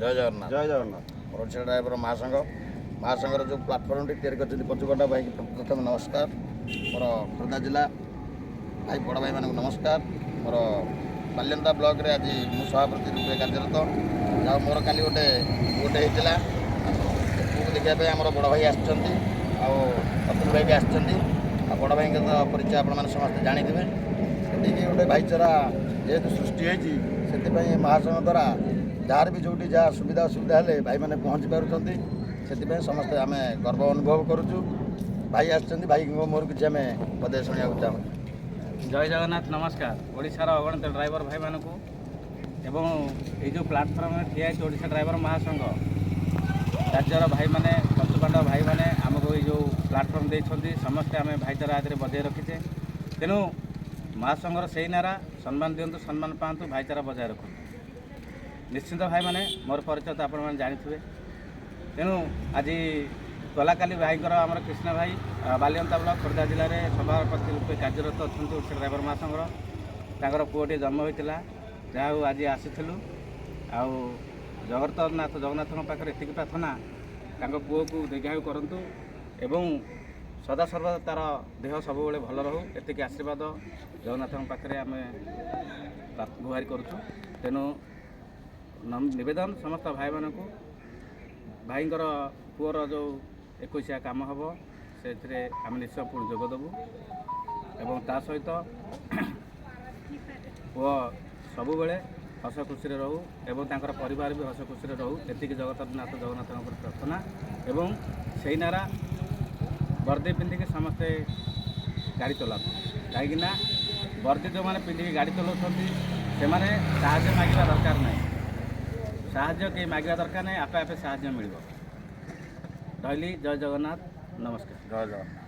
ଜୟ ଜଗନ୍ନାଥ। ଜୟ ଜଗନ୍ନାଥ। ମୋର ଓଡ଼ିଶା ଡ୍ରାଇଭର ମହାସଂଘ, ମହାସଂଘର ଯେଉଁ ପ୍ଲାଟଫର୍ମଟି ତିଆରି କରିଛନ୍ତି ପଞ୍ଚୁପାଣ୍ଡବ ଭାଇକି ପ୍ରଥମେ ନମସ୍କାର। ମୋର ଖୋର୍ଦ୍ଧା ଜିଲ୍ଲା ଭାଇ, ବଡ଼ ଭାଇମାନଙ୍କୁ ନମସ୍କାର। ମୋର ବାଲିଅନ୍ତା ବ୍ଲକରେ ଆଜି ମୁଁ ସଭାପତି ରୂପେ କାର୍ଯ୍ୟରତ। ଆଉ ମୋର କାଲି ଗୋଟେ ପୁଅଟେ ହେଇଥିଲା। ପୁଅକୁ ଦେଖିବା ପାଇଁ ଆମର ବଡ଼ ଭାଇ ଆସିଛନ୍ତି ଆଉ ଅତୁଲ ଭାଇ ବି ଆସିଛନ୍ତି। ଆଉ ବଡ଼ ଭାଇଙ୍କ ତ ପରିଚୟ ଆପଣମାନେ ସମସ୍ତେ ଜାଣିଥିବେ। ସେଠିକି ଗୋଟେ ଭାଇଚାରା ଯେହେତୁ ସୃଷ୍ଟି ହେଇଛି, ସେଥିପାଇଁ ମହାସଂଘ ଦ୍ୱାରା ଯାହାର ବି ଯେଉଁଠି ଯାହା ସୁବିଧା ଅସୁବିଧା ହେଲେ ଭାଇମାନେ ପହଞ୍ଚି ପାରୁଛନ୍ତି। ସେଥିପାଇଁ ସମସ୍ତେ ଆମେ ଗର୍ବ ଅନୁଭବ କରୁଛୁ। ଭାଇ ଆସିଛନ୍ତି, ଭାଇଙ୍କ ମୋର କିଛି ଆମେ ପଦେ ଶୁଣିବାକୁ ଚାହୁଁଛୁ। ଜୟ ଜଗନ୍ନାଥ, ନମସ୍କାର ଓଡ଼ିଶାର ଅଗଣିତ ଡ୍ରାଇଭର ଭାଇମାନଙ୍କୁ। ଏବଂ ଏଇ ଯେଉଁ ପ୍ଲାଟଫର୍ମରେ ଠିଆ ହେଇଛି ଓଡ଼ିଶା ଡ୍ରାଇଭର ମହାସଂଘ, ରାଜ୍ୟର ଭାଇମାନେ, ପଞ୍ଚୁପାଣ୍ଡବ ଭାଇମାନେ ଆମକୁ ଏଇ ଯେଉଁ ପ୍ଲାଟଫର୍ମ ଦେଇଛନ୍ତି, ସମସ୍ତେ ଆମେ ଭାଇଚାରା ଆଦିରେ ବଜାୟ ରଖିଛେ। ତେଣୁ ମହାସଂଘର ସେଇ ନାରା, ସମ୍ମାନ ଦିଅନ୍ତୁ, ସମ୍ମାନ ପାଆନ୍ତୁ, ଭାଇଚାରା ବଜାୟ ରଖନ୍ତୁ। ନିଶ୍ଚିନ୍ତ ଭାଇମାନେ, ମୋର ପରିଚୟ ତ ଆପଣମାନେ ଜାଣିଥିବେ। ତେଣୁ ଆଜି ଗଲାକାଲି ଭାଇଙ୍କର, ଆମର କୃଷ୍ଣ ଭାଇ ବାଲିଅନ୍ତା ବ୍ଲକ, ଖୋର୍ଦ୍ଧା ଜିଲ୍ଲାରେ ସଭାପତି ରୂପେ କାର୍ଯ୍ୟରତ ଅଛନ୍ତି ଓଡ଼ିଶା ଡ୍ରାଇଭର ମହାସଂଘର, ତାଙ୍କର ପୁଅଟିଏ ଜନ୍ମ ହୋଇଥିଲା। ଯାହା ହଉ, ଆଜି ଆସିଥିଲୁ। ଆଉ ଜଗନ୍ନାଥ, ଜଗନ୍ନାଥଙ୍କ ପାଖରେ ଏତିକି ପ୍ରାର୍ଥନା, ତାଙ୍କ ପୁଅକୁ ଦୀର୍ଘାୟୁ କରନ୍ତୁ ଏବଂ ସଦାସର୍ବଦା ତା'ର ଦେହ ସବୁବେଳେ ଭଲ ରହୁ। ଏତିକି ଆଶୀର୍ବାଦ ଜଗନ୍ନାଥଙ୍କ ପାଖରେ ଆମେ ଗୁହାରି କରୁଛୁ। ତେଣୁ ନିବେଦନ ସମସ୍ତ ଭାଇମାନଙ୍କୁ, ଭାଇଙ୍କର ପୁଅର ଯେଉଁ ଏକୋଇଶିଆ କାମ ହେବ, ସେଥିରେ ଆମେ ନିଶ୍ଚୟ ପୁଣି ଯୋଗ ଦେବୁ ଏବଂ ତା ସହିତ ପୁଅ ସବୁବେଳେ ହସ ଖୁସିରେ ରହୁ ଏବଂ ତାଙ୍କର ପରିବାର ବି ହସ ଖୁସିରେ ରହୁ, ଏତିକି ଜଗତନାଥ ଜଗନ୍ନାଥଙ୍କ ଉପରେ ପ୍ରାର୍ଥନା। ଏବଂ ସେଇ ନାରା, ବର୍ଦ୍ଦି ପିନ୍ଧିକି ସମସ୍ତେ ଗାଡ଼ି ଚଲାନ୍ତୁ, କାହିଁକିନା ବର୍ଦ୍ଦି ଯେଉଁମାନେ ପିନ୍ଧିକି ଗାଡ଼ି ଚଲାଉଛନ୍ତି, ସେମାନେ ସାହାଯ୍ୟ ମାଗିବା ଦରକାର ନାହିଁ। ସାହାଯ୍ୟ କେହି ମାଗିବା ଦରକାର ନାହିଁ, ଆପେ ଆପେ ସାହାଯ୍ୟ ମିଳିବ। ରହିଲି, ଜୟ ଜଗନ୍ନାଥ, ନମସ୍କାର। ଜୟ ଜଗନ୍ନାଥ।